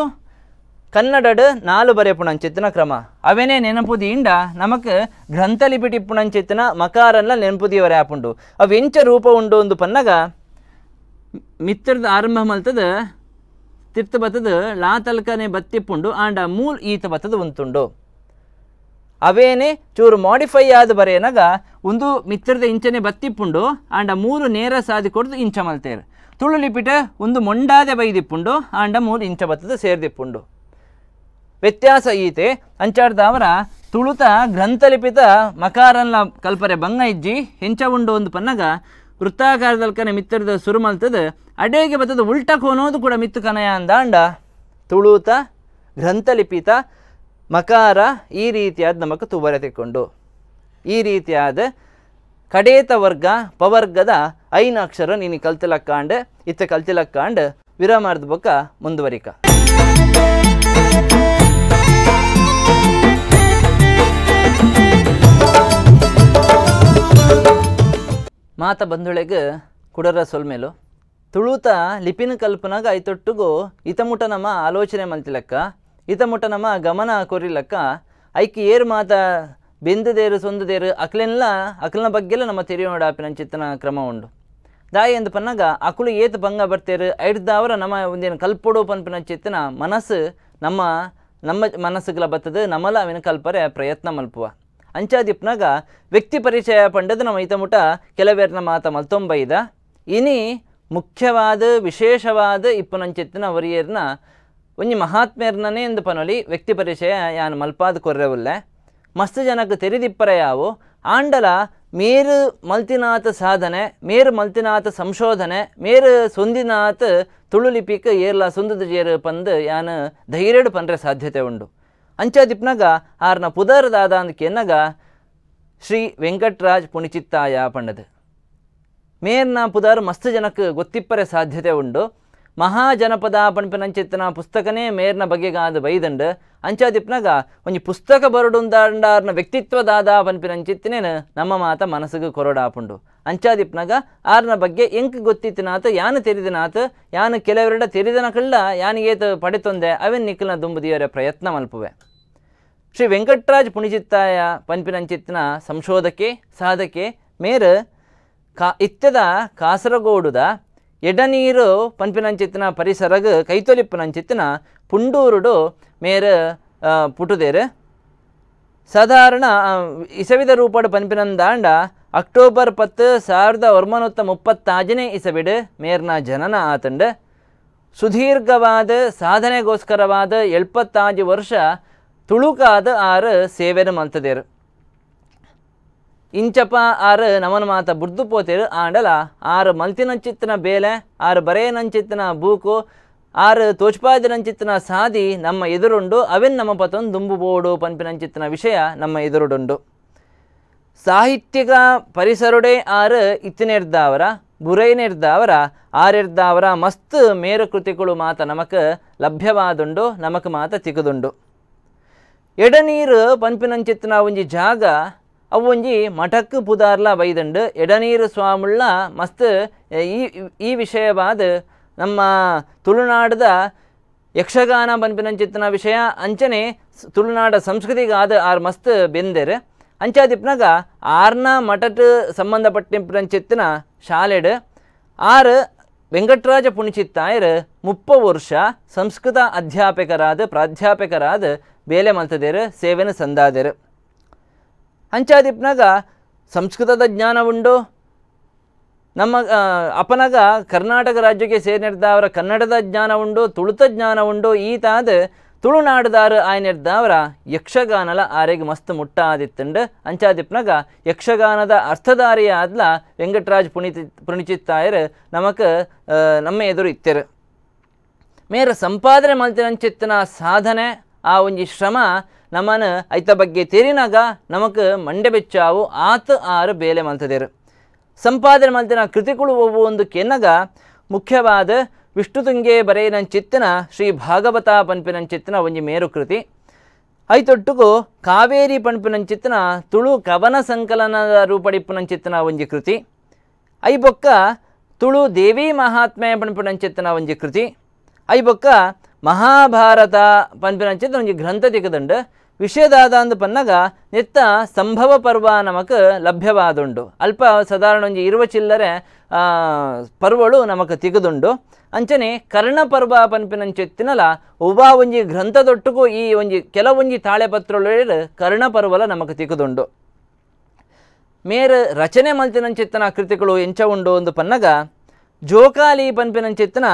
ಕನ್ನಡಡ್ ನಾಲು ಬರೆಪುಣಂಚಿತ್ತನ ಕ್ರಮ ಅವೇನೇ ನೆನಪುದೀಂಡ ನಮಕ್ ಗ್ರಂಥಲಿಪಿಟಿಪ್ಪುಣಂಚಿತ್ತನ ಮಕಾರನ್ನ ನೆನಪುದೀವರೆ ಆಪುಂಡು ಅವು ಎಂಚ ರೂಪ ಉಂಡು ಒಂದು ಪನ್ನಗ ಮಿತ್ತರದ ಆರಂಭ ಮಲ್ತದ ತಿರ್ತ ಬತ್ತದ ಲಾ ತಲ್ಕನೆ ಬತ್ತಿಪ್ಪುಂಡು ಆಂಡ ಮೂಲ್ ಈತ ಬತ್ತದ ಉಂತುಂಡು. ಅವೇನೆ ಚೂರು ಮಾಡಿಫೈ ಆದ ಬರೆಯನಾಗ ಒಂದು ಮಿತ್ತರದ ಇಂಚನೆ ಬತ್ತಿಪ್ಪುಂಡು ಆಂಡ ಮೂರು ನೇರ ಸಾದಿ ಕೊಡ್ದು ಇಂಚ ಮಲ್ತೇರು. ತುಳು ಲಿಪಿಟ ಒಂದು ಮೊಂಡಾದೆ ಬೈದಿಪ್ಪುಂಡು ಆಂಡ ಮೂರು ಇಂಚ ಬತ್ತದ ಸೇರ್ದಿಪ್ಪುಂಡು. ವ್ಯತ್ಯಾಸ ಈತೆ ಅಂಚಾಡ್ದವರ ತುಳುತ ಗ್ರಂಥಲಿಪಿತ ಮಕಾರನ್ನ ಕಲ್ಪರೆ ಬಂಗ ಇಜ್ಜಿ ಹೆಂಚ ಉಂಡು ಒಂದು ಪನ್ನಗ ವೃತ್ತಾಕಾರದಲ್ಕನೆ ಮಿತ್ತರದ ಸುರು ಮಲ್ತದ ಅಡೇಗೆ ಬತ್ತದ ಉಲ್ಟಕ್ಕೆ ಹೋನೋದು ಕೂಡ ಮಿತ್ತು ಕನಯ ಅಂದಾಂಡ ತುಳುತ ಗ್ರಂಥಲಿಪಿತ ಮಕಾರ ಈ ರೀತಿಯಾದ ನಮಕ್ ತುಬರೆ ತಿಕ್ಕೊಂಡು. ಈ ರೀತಿಯಾದ ಕಡೇತ ವರ್ಗ ಪವರ್ಗದ ಐನ ಅಕ್ಷರ ನೀನು ಕಲ್ತಿಲಕ್ಕಾಂಡ್ ಇತ್ತ ಕಲ್ತಿಲಕ್ಕಾಂಡ್ ವಿರಾಮಾರ್ದ ಬೊಕ್ಕ ಮುಂದುವರಿಕ. ಮಾತ ಬಂಧುಳೆಗೆ ಕುಡರ ಸೊಲ್ಮೇಲು ತುಳುತ ಲಿಪಿನ ಕಲ್ಪನಾಗ ಐತೊಟ್ಟುಗು ಇತಮುಟ ನಮ್ಮ ಆಲೋಚನೆ ಮಲ್ತಿಲಕ್ಕ ಇತಮುಟ ನಮ್ಮ ಗಮನ ಕೊರಿಲಕ್ಕ ಐಕಿ ಏರು ಮಾತ ಬೆಂದದೇರು ಸೊಂದದೇರು ಅಕ್ಲೆಲ್ಲ ಅಕ್ಲನ ಬಗ್ಗೆಲ್ಲ ನಮ್ಮ ತೆರಿಯೋಡಾಪಿನ ಚಿತ್ತನ ಕ್ರಮ ಉಂಡು. ದಾಯಿ ಎಂದು ಪನ್ನಾಗ ಅಕುಲು ಏತು ಭಂಗ ಬರ್ತೇರು ಐಡ್ದಾವರ ನಮ್ಮ ಒಂದೇನು ಕಲ್ಪೊಡು ಪನ್ಪಿನ ಚಿತ್ತನ ಮನಸ್ಸು ನಮ್ಮ ನಮ್ಮ ಮನಸ್ಸುಗಳ ಬತ್ತದ ನಮ್ಮಲ ಅವಿನ ಕಲ್ಪರೆ ಪ್ರಯತ್ನ ಮಲ್ಪುವ. ಅಂಚಾದಿಪ್ನಾಗ ವ್ಯಕ್ತಿ ಪರಿಚಯ ಪಂಡದ ನಮ್ಮ ಇತಮುಟ ಕೆಲವೇರ್ನ ಮಾತ ಮಲ್ತೊಂಬೈದ ಇನಿ ಮುಖ್ಯವಾದ ವಿಶೇಷವಾದ ಇಪ್ಪನಂಚಿತ್ತಿನ ವರಿಯರ್ನ ಒಂಜಿ ಮಹಾತ್ಮೇರ್ನನೇ ಎಂದು ಪನೊಲಿ ವ್ಯಕ್ತಿ ಪರಿಚಯ ಯಾನು ಮಲ್ಪಾದ ಕೊರ್ರೆವುಲ್ಲೆ ಮಸ್ತ್ ಜನಕ್ಕೆ ತೆರಿದಿಪ್ಪರೆ ಯಾವು ಆಂಡಲ ಮೇರು ಮಲ್ತಿನಾಥ ಸಾಧನೆ ಮೇರು ಮಲ್ತಿನಾಥ ಸಂಶೋಧನೆ ಮೇರು ಸೊಂದಿನಾಥ ತುಳು ಲಿಪಿಕ್ ಏರ್ಲ ಸೊಂದದ ಜೇರು ಪಂದು ಯಾನು ಧೈರ್ಯಡು ಪನ್ರೆ ಸಾಧ್ಯತೆ ಉಂಡು. ಅಂಚಾದಿಪ್ನಾಗ ಆರ್ನ ಪುದರ್ದಾದ ಅಂದಕೆನ್ನಗ ಶ್ರೀ ವೆಂಕಟರಾಜ್ ಪುಣಿಚಿತ್ತಾಯ ಪಂಡದು ಮೇರ್ನ ಪುದರ್ ಮಸ್ತ್ ಜನಕ್ಕೆ ಗೊತ್ತಿಪ್ಪರೆ ಸಾಧ್ಯತೆ ಉಂಡು. ಮಹಾಜನಪದ ಪಣ್ಪಿನಂಚಿತ್ತನ ಪುಸ್ತಕನೇ ಮೇರ್ನ ಬಗೆಗಾದ ಬೈದಂಡು ಅಂಚಾದಿಪ್ನಾಗ ಒಂಜಿ ಪುಸ್ತಕ ಬರಡುಂದಾಂಡಾರ್ನ ವ್ಯಕ್ತಿತ್ವದಾದ ಪನ್ಪಿನಂಚಿತ್ತನೇನು ನಮ್ಮ ಮಾತ ಮನಸ್ಸಿಗೆ ಕೊರಡಾಪುಂಡು. ಅಂಚಾದಿಪ್ನಾಗ ಆರ್ನ ಬಗ್ಗೆ ಎಂಕ್ ಗೊತ್ತಿತ್ತಿನಾತ ಯಾನು ತೆರಿದನಾತ ಯಾನು ಕೆಲವರೆಡ ತೆರಿದನಕಳ್ಳ ಯಾನು ಏತ ಪಡೆತೊಂದೆ ಅವೆನ್ ನಿಕ್ಕಲ್ನ ದುಂಬುದಿಯರ ಪ್ರಯತ್ನ ಮಲ್ಪುವೆ. ಶ್ರೀ ವೆಂಕಟರಾಜ್ ಪುಣಿಚಿತ್ತಾಯ ಪನ್ಪಿನಂಚಿತ್ತನ ಸಂಶೋಧಕೆ ಸಾಧಕೆ ಮೇರು ಇತ್ತದ ಕಾಸರಗೋಡುದ ಎಡನೀರು ಪನ್ಪಿನಂಚಿತ್ತನ ಪರಿಸರಗ ಕೈತೊಲಿಪ್ಪನಂಚಿತ್ತನ ಪುಂಡೂರುಡು ಮೇರು ಪುಟುದೇರು. ಸಾಧಾರಣ ಇಸವಿದ ರೂಪಡು ಪನ್ಪಿನಂದಾಂಡ ಅಕ್ಟೋಬರ್ 10 1936 ಇಸವಿಡು ಮೇರ್ನ ಜನನ ಆತಂಡು. ಸುದೀರ್ಘವಾದ ಸಾಧನೆಗೋಸ್ಕರವಾದ 75 ವರ್ಷ ತುಳುಕಾದ ಆರು ಸೇವೆನು ಮಲ್ತದೇರು. ಇಂಚಪ ಆರು ನಮನ ಮಾತ ಬುರ್ದು ಪೋತೇರು ಆಂಡಲ ಆರು ಮಲ್ತಿನಂಚಿತ್ತನ ಬೇಲೆ ಆರು ಬರೆಯನಂಚಿತ್ತನ ಬೂಕು ಆರು ತೋಚ್ಪಾದಿನಂಚಿತ್ತನ ಸಾದಿ ನಮ್ಮ ಎದುರುಂಡು ಅವೆನ್ ನಮ್ಮ ಪತೊಂದು ದುಂಬುಬೋಡು ಪನ್ಪಿನಂಚಿತ್ತನ ವಿಷಯ ನಮ್ಮ ಎದುರುಡುಂಡು. ಸಾಹಿತ್ಯಿಕ ಪರಿಸರುಡೆ ಆರು ಇತ್ತಿನೆರ್ದಾವರ ಬುರೈನೆರ್ದಾವರ ಆರೆರ್ದಾವರ ಮಸ್ತ್ ಮೇರು ಕೃತಿಗಳು ಮಾತ ನಮಕ್ ಲಭ್ಯವಾದುಂಡು ನಮಕ್ ಮಾತ ತಿಕ್ಕದುಂಡು. ಎಡನೀರು ಪನ್ಪಿನಂಚಿತ್ತನ ಒಂಜಿ ಜಾಗ ಅವು ಒಂಜಿ ಮಠಕ್ಕೆ ಪುದಾರ್ಲ ಬೈದಂಡು. ಎಡನೀರು ಸ್ವಾಮುಳ್ಳ ಮಸ್ತ್ ಈ ಈ ವಿಷಯವಾದ ನಮ್ಮ ತುಳುನಾಡದ ಯಕ್ಷಗಾನ ಪನ್ಪಿನಂಚಿತ್ತನ ವಿಷಯ ಅಂಚನೆ ತುಳುನಾಡ ಸಂಸ್ಕೃತಿಗಾದ ಆರ್ ಮಸ್ತ್ ಬೆಂದೆರು. ಅಂಚಾದಿಪ್ನಾಗ ಆರ್ನ ಮಠಟ್ ಸಂಬಂಧಪಟ್ಟಿನಂಚಿತ್ತನ ಶಾಲೆಡು ಆರು ವೆಂಕಟರಾಜ ಪುಣಿಚಿತ್ತಾಯರು 30 ವರ್ಷ ಸಂಸ್ಕೃತ ಅಧ್ಯಾಪಕರಾದ ಪ್ರಾಧ್ಯಾಪಕರಾದ ಬೇಲೆ ಮಲ್ತದೇರು ಸೇವೆನ ಸಂದಾದರು. ಅಂಚಾದಿಪ್ನಾಗ ಸಂಸ್ಕೃತದ ಜ್ಞಾನ ಉಂಡು ನಮ್ಮ ಅಪನಗ ಕರ್ನಾಟಕ ರಾಜ್ಯಕ್ಕೆ ಸೇರಿರ್ದಾವರ ಕನ್ನಡದ ಜ್ಞಾನ ಉಂಡು ತುಳುತ ಜ್ಞಾನ ಉಂಡು ಈತಾದ ತುಳುನಾಡದಾರು ಆಯ್ನಿರ್ದಾವರ ಯಕ್ಷಗಾನಲ ಆರೆಗೆ ಮಸ್ತ್ ಮುಟ್ಟ ಆದಿತ್ತಂಡು. ಅಂಚಾದಿಪ್ನಾಗ ಯಕ್ಷಗಾನದ ಅರ್ಥಧಾರಿ ಆದ್ಲ ವೆಂಕಟರಾಜ್ ಪುಣಿಚಿತ್ತಾಯರು ನಮಕ್ ನಮ್ಮ ಎದುರು ಇತ್ತೆರು. ಮೇರ ಸಂಪಾದನೆ ಮಲ್ತಿನಂಚಿತ್ತನ ಸಾಧನೆ ಆ ಒಂಜಿ ಶ್ರಮ ನಮ್ಮನ ಐತ ಬಗ್ಗೆ ತೆರಿನಾಗ ನಮಕ್ ಮಂಡೆ ಬೆಚ್ಚಾವು ಆತ ಆರು ಬೇಲೆ ಮಲ್ತದೇರು. ಸಂಪಾದನೆ ಮಲ್ತಿನ ಕೃತಿಗಳು ಒವ್ವು ಒಂದು ಕೆನ್ನಗ ಮುಖ್ಯವಾದ ವಿಷ್ಣುತುಂಗೆ ಬರೆಯನಂಚಿತ್ತನ ಶ್ರೀ ಭಾಗವತ ಪನ್ಪಿನಂಚಿತ್ತನ ಒಂಜಿ ಮೇರು ಕೃತಿ ಐತೊಟ್ಟುಗು ಕಾವೇರಿ ಪನ್ಪಿನಂಚಿತ್ತನ ತುಳು ಕವನ ಸಂಕಲನದ ರೂಪಡಿಪ್ಪನಂಚಿತ್ತನ ಒಂಜಿ ಕೃತಿ ಐಬೊಕ್ಕ ತುಳು ದೇವಿ ಮಹಾತ್ಮೆ ಪನ್ಪಿನಂಚಿತ್ತನ ಒಂಜಿ ಕೃತಿ ಐಬೊಕ್ಕ ಮಹಾಭಾರತ ಪನ್ಪಿನಂಚಿತ್ತನ ಒಂಜಿ ಗ್ರಂಥ ತಿಕ್ಕದಂಡು. ವಿಷಯದಾದ ಅಂದು ಪನ್ನಗ ನೆತ್ತ ಸಂಭವ ಪರ್ವ ನಮಕ್ ಲಭ್ಯವಾದುಂಡು. ಅಲ್ಪ ಸಾಧಾರಣ ಒಂಜಿ 20 ಚಿಲ್ಲರೆ ಪರ್ವಳು ನಮಕ್ ತಿಗದುಂಡು. ಅಂಚನೆ ಕರ್ಣ ಪರ್ವ ಪನ್ಪಿನಂಚೆತ್ತಿನಲ ಒವ್ವಾ ಒಂಜಿ ಗ್ರಂಥದೊಟ್ಟುಗೂ ಈ ಒಂಜಿ ಕೆಲವೊಂಜಿ ತಾಳೆಪತ್ರೊಳು ಕರ್ಣ ಪರ್ವಲ ನಮಕ್ ತಿಗದುಂಡು. ಮೇರು ರಚನೆ ಮಲ್ತಿನಂಚಿತ್ತನ ಕೃತಿಗಳು ಎಂಚ ಉಂಡು ಒಂದು ಪನ್ನಗ ಜೋಕಾಲಿ ಪನ್ಪಿನಂಚಿತ್ತನ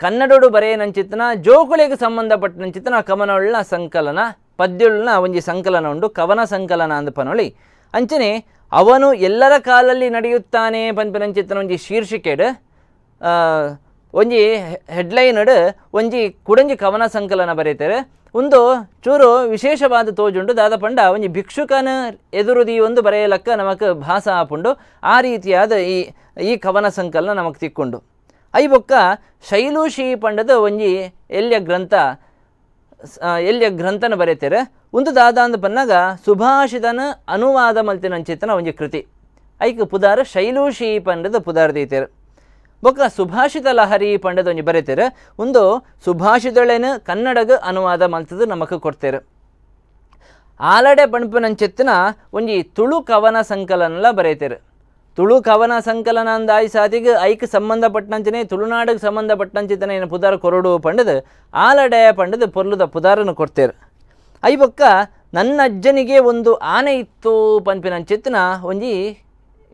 ಕನ್ನಡೋಡು ಬರೆಯನಂಚಿತ್ತನ ಜೋಕುಳಿಗೆ ಸಂಬಂಧಪಟ್ಟನಂಚಿತ್ತನ ಕವನೊಳ್ಳ ಸಂಕಲನ ಪದ್ಯೊಳ್ಳ ಒಂಜಿ ಸಂಕಲನ ಉಂಡು, ಕವನ ಸಂಕಲನ ಅಂದ್ ಪನೊಳಿ. ಅಂಚನೆ ಅವನು ಎಲ್ಲರ ಕಾಲಲ್ಲಿ ನಡೆಯುತ್ತಾನೆ ಪನ್ಪಿನಂಚಿತ್ತನ ಒಂಜಿ ಶೀರ್ಷಿಕೆಡ್ ಒಂಜಿ ಹೆಡ್ಲೈನ್ ಒಂಜಿ ಕುಡಂಜಿ ಕವನ ಸಂಕಲನ ಬರೆಯುತ್ತಾರೆ. ಒಂದು ಚೂರು ವಿಶೇಷವಾದ ತೋಜುಂಡು. ದಾದ ಪಂಡ ಒಂಜಿ ಭಿಕ್ಷುಕನ ಎದುರುದಿ ಒಂದು ಬರೆಯಲಕ್ಕ ನಮಕ್ ಭಾಸ ಆಪುಂಡು. ಆ ರೀತಿಯಾದ ಈ ಈ ಕವನ ಸಂಕಲನ ನಮಕ್ ತಿಕ್ಕೊಂಡು. I ಬೊಕ್ಕ ಶೈಲೂಷಿ ಪಂಡದ ಒಂಜಿ ಎಲ್ಯ ಗ್ರಂಥ ಎಲ್ಯ ಗ್ರಂಥನ ಬರೆಯುತ್ತಾರೆ. ಒಂದು ದಾದ ಅಂದ್ ಪನ್ನಾಗ ಸುಭಾಷಿತನ ಅನುವಾದ ಮಲ್ತಿನಂಚಿತನ ಒಂಜಿ ಕೃತಿ ಐಕ್ ಪುದಾರ ಶೈಲೂಷಿ ಪಂಡದ ಪುದಾರ ದೀತೇರು. ಬೊಕ್ಕ ಸುಭಾಷಿತ ಲಹರಿ ಪಂಡದ ಒಂಜಿ ಬರೆತೇರು. ಒಂದು ಸುಭಾಷಿತಳೇನು ಕನ್ನಡಗ ಅನುವಾದ ಮಲ್ತದು ನಮಕ್ ಕೊಡ್ತೇರು. ಆಲಡೆ ಪಂಪನಂಚಿತ್ತನ ಒಂಜಿ ತುಳು ಕವನ ಸಂಕಲನಲ ಬರೆತೇರು. ತುಳು ಕವನ ಸಂಕಲನ ಅಂದಾಯಿ ಸಾತಿಗೆ ಐಕ್ ಸಂಬಂಧಪಟ್ಟಂಚನೆ ತುಳುನಾಡಿಗೆ ಸಂಬಂಧಪಟ್ಟಂಚಿತನ ಏನು ಪುದಾರ ಕೊರಡು ಪಂಡದು ಆಲಡೆ ಪಂಡದು ಪೊರ್ಲುದ ಪುದಾರನ್ನು ಕೊಡ್ತೇರು. I ಬೊಕ್ಕ ನನ್ನ ಅಜ್ಜನಿಗೆ ಒಂದು ಆನೆ ಇತ್ತು ಪನ್ಪಿನಂಚಿತ್ತನ ಒಂಜಿ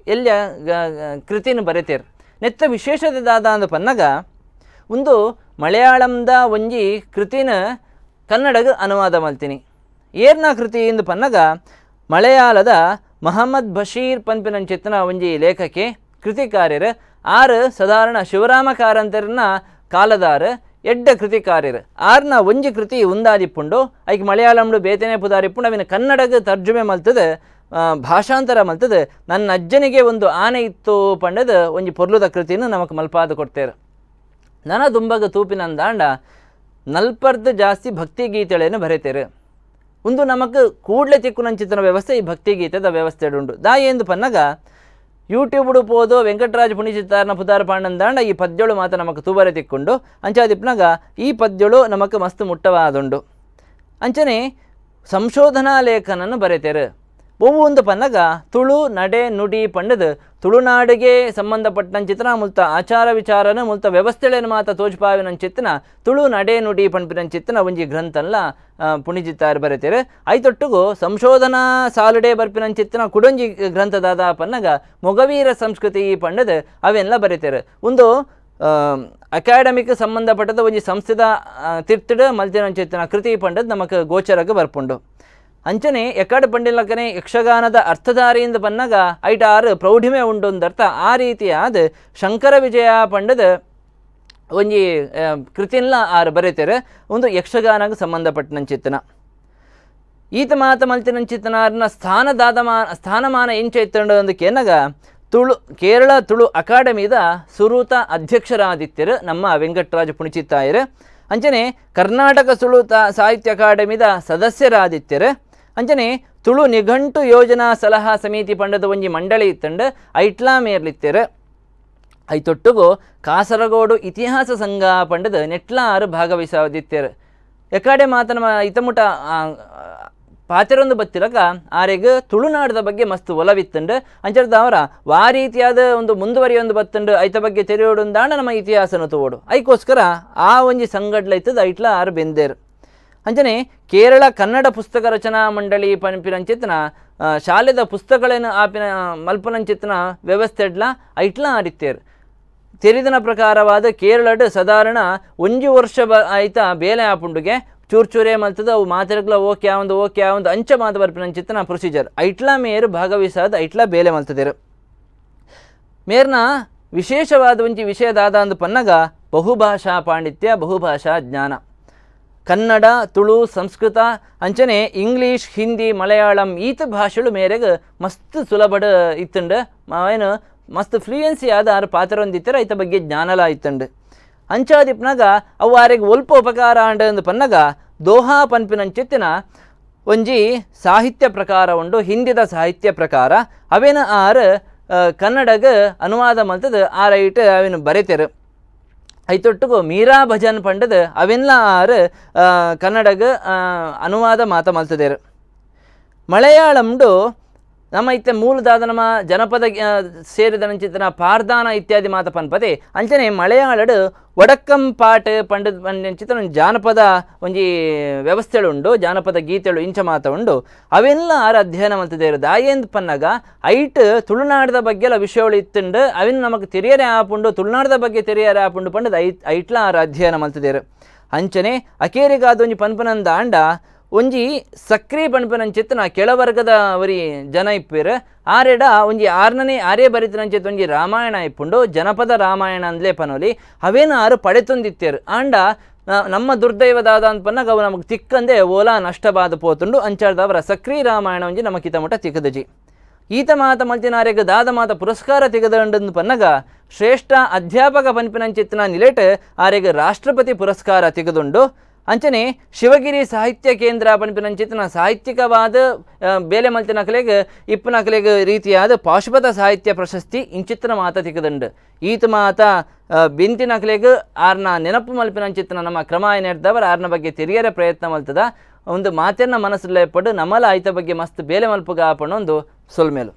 ಎಲ್ಯ ಕೃತಿನ ಬರೆತೇರು. ನೆತ್ತ ವಿಶೇಷತೆ ದಾದ ಅಂದ ಪನ್ನಗ ಒಂದು ಮಲಯಾಳಂದ ಒಂಜಿ ಕೃತಿನ ಕನ್ನಡಗ ಅನುವಾದ ಮಲ್ತೀನಿ. ಏರ್ನ ಕೃತಿ ಎಂದು ಪನ್ನಗ ಮಲಯಾಳದ ಮಹಮ್ಮದ್ ಬಶೀರ್ ಪನ್ಪಿನಂಚಿತ್ತನ ಒಂಜಿ ಲೇಖಕೆ ಕೃತಿಕಾರ್ಯರು ಆರು ಸಾಧಾರಣ ಶಿವರಾಮ ಕಾರಂತರನ ಕಾಲದಾರು ಎಡ್ಡ ಕೃತಿಕಾರ್ಯರು. ಆರ್ನ ಒಂಜಿ ಕೃತಿ ಉಂದಾದಿಪ್ಪುಂಡು. ಐಕ್ ಮಲಯಾಳಂಡು ಬೇತನೆ ಪುದಾರಿಪ್ಪುಂಡು. ಅವಿನ ಕನ್ನಡಗ ತರ್ಜುಮೆ ಮಲ್ತದೆ ಭಾಷಾಂತರ ಮಲ್ತದೆ ನನ್ನ ಅಜ್ಜನಿಗೆ ಒಂದು ಆನೆ ಇತ್ತು ಪಂಡದ ಒಂಜಿ ಪೊರ್ಲುದ ಕೃತಿಯನ್ನು ನಮಕ್ ಮಲ್ಪಾದ ಕೊಡ್ತೇರು. ನನ ದುಂಬಗ ತೂಪಿನಂದಾಂಡ ನಲ್ಪರ್ದು ಜಾಸ್ತಿ ಭಕ್ತಿಗೀತೆಗಳನ್ನು ಬರೆತೇರು. ಒಂದು ನಮಕ್ ಕೂಡಲೇ ತಿಕ್ಕುನಂಚಿತನ ವ್ಯವಸ್ಥೆ ಈ ಭಕ್ತಿಗೀತೆದ ವ್ಯವಸ್ಥೆ ಉಂಡು. ದಾಯೆಂದು ಪನ್ನಗ ಯೂಟ್ಯೂಬ್ ಪೋದು ವೆಂಕಟರಾಜ ಪುಣಿಚಿತ್ತಾರನ ಪುದಾರ ಪಾಂಡಂದಾಂಡ ಈ ಪದ್ಯಳು ಮಾತ್ರ ನಮಕ್ ತೂಬರೆ ತಿಕ್ಕೊಂಡು ಅಂಚಾದಿಪ್ಪನಾಗ ಈ ಪದ್ಯಳು ನಮಕ್ ಮಸ್ತ್ ಮುಟ್ಟವಾದುಂಡು. ಅಂಚನೆ ಸಂಶೋಧನಾ ಲೇಖನನ್ನು ಬರೆತೇರು. ಒಂದು ಪನ್ನಗ ತುಳು ನಡೆ ನುಡಿ ಪಂಡದು ತುಳುನಾಡಿಗೆ ಸಂಬಂಧಪಟ್ಟಂಚಿತನ ಮುಲ್ತ ಆಚಾರ ವಿಚಾರನ ಮುಲ್ತ ವ್ಯವಸ್ಥೆಗಳನ್ನು ಮಾತ್ರ ತೋಜ್ಪಾವಿನಂಚಿತ್ತನ ತುಳು ನಡೆ ನುಡಿ ಪಂಪಿನಂಚಿತ್ತನ ಒಂಜಿ ಗ್ರಂಥಲ್ಲ ಪುಣಿಜಿತ್ತಾರು ಬರೆತೇರು. ಐತೊಟ್ಟುಗು ಸಂಶೋಧನಾ ಸಾಲುಡೆ ಬರ್ಪಿನಂಚಿತ್ತನ ಕುಡೊಂಜಿ ಗ್ರಂಥದಾದ ಪನ್ನಗ ಮೊಗವೀರ ಸಂಸ್ಕೃತಿ ಪಂಡದು ಅವೆಲ್ಲ ಬರೆತೇರು. ಒಂದು ಅಕಾಡೆಮಿಕ್ ಸಂಬಂಧಪಟ್ಟದ ಒಂಜಿ ಸಂಸ್ಥೆದ ತಿರ್ತಿಡು ಮಲ್ತಿನಂಚಿತ್ತನ ಕೃತಿ ಪಂಡದು ನಮಕ್ ಗೋಚರಕ್ಕೆ ಬರ್ಪುಂಡು. ಅಂಚನೆ ಎಕಡೆ ಪಂಡಿಲಕನೆ ಯಕ್ಷಗಾನದ ಅರ್ಥಧಾರಿಯಿಂದ ಬನ್ನಾಗ ಐಟ ಆರು ಪ್ರೌಢಿಮೆ ಉಂಡು ಅಂದರ್ಥ. ಆ ರೀತಿಯಾದ ಶಂಕರ ವಿಜಯ ಪಂಡದ ಒಂಜಿ ಕೃತಿನ್ಲ ಆರು ಬರೀತಾರೆ. ಒಂದು ಯಕ್ಷಗಾನಕ್ಕೆ ಸಂಬಂಧಪಟ್ಟನಂಚಿತ್ತನ ಈತ ಮಾತ ಮಲ್ತಿನಂಚಿತ್ತನಾರನ ಸ್ಥಾನಮಾನ ಎಂಚ ಇತ್ತಂಡು ಅಂದಕ್ಕೇನಾಗ ತುಳು ಕೇರಳ ತುಳು ಅಕಾಡೆಮಿದ ಸುರೂತ ಅಧ್ಯಕ್ಷರಾದಿತ್ಯರು ನಮ್ಮ ವೆಂಕಟರಾಜ ಪುಣಿಚಿತ್ತಾಯರು. ಅಂಚನೆ ಕರ್ನಾಟಕ ತುಳು ಸಾಹಿತ್ಯ ಅಕಾಡೆಮಿದ ಸದಸ್ಯರಾದಿತ್ಯರು. ಅಂಚನೆ ತುಳು ನಿಘಂಟು ಯೋಜನಾ ಸಲಹಾ ಸಮಿತಿ ಪಂಡದ ಒಂಜಿ ಮಂಡಳಿ ಇತ್ತಂಡು ಐಟ್ಲಾ ಮೇರ್ಲಿತ್ತೇರು. ಐತೊಟ್ಟುಗು ಕಾಸರಗೋಡು ಇತಿಹಾಸ ಸಂಘ ಪಂಡದ ನೆಟ್ಲಾರು ಭಾಗವಹಿಸಾದಿತ್ತೇರು. ಎಕಾಡೆ ಮಾತನ ಇತಮುಟ ಪಾತಿರೊಂದು ಬತ್ತಿರಕ ಆರೆಗ್ ತುಳುನಾಡದ ಬಗ್ಗೆ ಮಸ್ತ್ ಒಲವಿತ್ತಂಡು ಅಂಚರ್ದ ಅವರ ವಾ ರೀತಿಯಾದ ಒಂದು ಮುಂದುವರಿಯೊಂದು ಬತ್ತಂಡು ಐತ ಬಗ್ಗೆ ತೆರೆಯೋಡುಂದಾಂಡ ನಮ್ಮ ಇತಿಹಾಸನ ತೋಡು ಐಕೋಸ್ಕರ ಆ ಒಂಜಿ ಸಂಘಡ್ಲ ಇತ್ತದ ಐಟ್ಲ ಆರು ಬೆಂದೇರು. ಅಂಚನೆ ಕೇರಳ ಕನ್ನಡ ಪುಸ್ತಕ ರಚನಾ ಮಂಡಳಿ ಪನ್ಪಿನಂಚಿತ್ತನ ಶಾಲೆದ ಪುಸ್ತಕಗಳನ್ನು ಆಪಿನ ಮಲ್ಪನಂಚಿತ್ತನ ವ್ಯವಸ್ಥೆಡ್ಲ ಐಟ್ಲ ಆರಿತ್ತೇರು. ತೆರಿದನ ಪ್ರಕಾರವಾದ ಕೇರಳಡ್ ಸಾಧಾರಣ ಒಂಜಿ ವರ್ಷ ಆಯ್ತ ಬೇಲೆ ಆಪುಂಡುಗೆ ಚೂರ್ ಚೂರೇ ಮಲ್ತದ ಅವು ಮಾತಿರಗ್ಲ ಓಕೆ ಒಂದು ಓಕೆ ಒಂದು ಅಂಚ ಮಾತು ಬರ್ಪಿನಂಚಿತ್ತನ ಪ್ರೊಸೀಜರ್ ಐಟ್ಲಾ ಮೇರು ಭಾಗವಹಿಸಾದ ಐಟ್ಲಾ ಬೇಲೆ ಮಲ್ತದಿರು. ಮೇರ್ನ ವಿಶೇಷವಾದ ಒಂಜಿ ವಿಷಯದಾದ ಅಂದು ಪನ್ನಗ ಬಹುಭಾಷಾ ಪಾಂಡಿತ್ಯ ಬಹುಭಾಷಾ ಜ್ಞಾನ ಕನ್ನಡ ತುಳು ಸಂಸ್ಕೃತ ಅಂಚನೆ ಇಂಗ್ಲೀಷ್ ಹಿಂದಿ ಮಲಯಾಳಂ ಈತ ಭಾಷೆಳು ಮೇರೆಗೆ ಮಸ್ತ್ ಸುಲಭಡ್ ಇತ್ತಂಡು ಏನು ಮಸ್ತ್ ಫ್ಲೂಯೆನ್ಸಿ ಆದ ಆರು ಪಾತ್ರೊಂದಿತ್ತರ ಐತ ಬಗ್ಗೆ ಜ್ಞಾನಲ ಇತ್ತಂಡು. ಅಂಚಾದಿಪ್ನಾಗ ಅವು ಆರೆಗೆ ಒಲ್ಪ ಉಪಕಾರ ಅಂಡ ಅಂದು ಪನ್ನಗ ದೋಹಾ ಪನ್ಪಿನಂಚಿತ್ತಿನ ಒಂಜಿ ಸಾಹಿತ್ಯ ಪ್ರಕಾರ ಉಂಡು ಹಿಂದಿದ ಸಾಹಿತ್ಯ ಪ್ರಕಾರ ಅವೇನ ಆರು ಕನ್ನಡಗ ಅನುವಾದ ಮಲ್ತದ ಆ ರೈಟ್ ಅವೇನು ಬರೆತೇರು. ಐತೊಟ್ಟುಗು ಮೀರಾ ಭಜನ್ ಪಂಡದು ಅವೆನ್ಲ ಆರು ಕನ್ನಡಗ ಅನುವಾದ ಮಾತ ಮಲ್ತದೇರು. ಮಲಯಾಳಂಡು ನಮ್ಮ ಇತ್ತೆ ಮೂಲದಾದ ನಮ್ಮ ಜನಪದ ಸೇರಿದ ಪಾರ್ದಾನ ಇತ್ಯಾದಿ ಮಾತ ಪನ್ಪದೆ ಅಂಚನೆ ಮಲಯಾಳಡು ವಡಕ್ಕಂ ಪಾಟ್ ಪಂಡದ ಪಂಚಿತ ಜಾನಪದ ಒಂಜಿ ವ್ಯವಸ್ಥೆಳುಂಡು, ಜಾನಪದ ಗೀತೆಳು ಇಂಚ ಮಾತ ಉಂಡು. ಅವೆಲ್ಲ ಆರು ಅಧ್ಯಯನ ಮಲ್ತದೇರು. ದಾಯೇಂದ್ ಪನ್ನಗ ಐಟ್ ತುಳುನಾಡದ ಬಗ್ಗೆಲ ವಿಷಯಗಳು ಇತ್ತುಂಡು, ಅವಿನ ನಮಗೆ ತೆರಿಯರೆ ಆಪುಂಡು, ತುಳುನಾಡದ ಬಗ್ಗೆ ತೆರಿಯರೆ ಆಪುಂಡು ಪಂಡದ ಐಟ್ಲ ಆರು ಅಧ್ಯಯನ ಮಲ್ತದೇರು. ಅಂಚನೆ ಅಕೇರಿಗಾದ ಒಂಜಿ ಪನ್ಪನಂದ ಆಂಡ ಒಂಜಿ ಸಕ್ರಿ ಪನ್ಪನಂಚಿತ್ತನ ಕೆಳವರ್ಗದ ಅವರಿ ಜನ ಇಪ್ಪೇರು ಆರೆಡ ಒಂಜಿ ಆರ್ನನೇ ಆರೇ ಬರಿತನಂಚಿತ್ ಒಂಜಿ ರಾಮಾಯಣ ಇಪ್ಪುಂಡು, ಜನಪದ ರಾಮಾಯಣ ಅಂದ್ಲೇ ಪನೋಲಿ ಅವೇನ ಆರು ಪಡೆತೊಂದಿತ್ತೇರು. ಆಂಡ ನಮ್ಮ ದುರ್ದೈವದಾದ ಅಂತ ಅವು ನಮಗೆ ತಿಕ್ಕಂದೆ ಓಲಾ ನಷ್ಟಬಾದ ಪೋತುಂಡು. ಅಂಚಾರ್ದವರ ಸಕ್ರಿ ರಾಮಾಯಣ ಒಂಜಿ ನಮಕಿತ ಕಿತಮುಟ ತಿಕ್ಕದಜಿ. ಈತ ಮಾತ ಮಲ್ತಿನಾರೆಗ್ ದಾದ ಮಾತ ಪುರಸ್ಕಾರ ತೆಗೆದಂಡು ಪನ್ನಗ ಶ್ರೇಷ್ಠ ಅಧ್ಯಾಪಕ ಪನ್ಪಿನಂಚಿತ್ತನ ನಿಲೆಟ್ ಆರೆಗ್ ರಾಷ್ಟ್ರಪತಿ ಪುರಸ್ಕಾರ ತೆಗೆದುಂಡು. ಅಂಚನೆ ಶಿವಗಿರಿ ಸಾಹಿತ್ಯ ಕೇಂದ್ರ ಪನ್ಪಿನಂಚಿತನ ಸಾಹಿತ್ಯಿಕವಾದ ಬೇಲೆ ಮಲ್ತಿನಕಲೆಗ್ ಇಪ್ಪನಕಲೆಗ್ ರೀತಿಯಾದ ಪಾಶುಪತ ಸಾಹಿತ್ಯ ಪ್ರಶಸ್ತಿ ಇಂಚಿತ್ತನ ಮಾತ ತಿಕ್ಕದಂಡು. ಈತ ಮಾತ ಬೆಂತಿನಕಲೆಗ್ ಆರ್ನ ನೆನಪು ಮಲ್ಪಿನಂಚಿತ್ತನ ನಮ್ಮ ಕ್ರಮ ಏನಿರ್ದವರ ಆರ್ನ ಬಗ್ಗೆ ತೆರಿಯರೆ ಪ್ರಯತ್ನ ಮಲ್ತದ ಒಂದು ಮಾತೆನ್ನ ಮನಸ್ಸಲ್ಲೇ ಪಡು ನಮ್ಮಲ ಆಯ್ತ ಬಗ್ಗೆ ಮಸ್ತ್ ಬೇಲೆ ಮಲ್ಪುಗ ಪಣ್ಣೊಂದು ಸೊಲ್ಮೇಲು.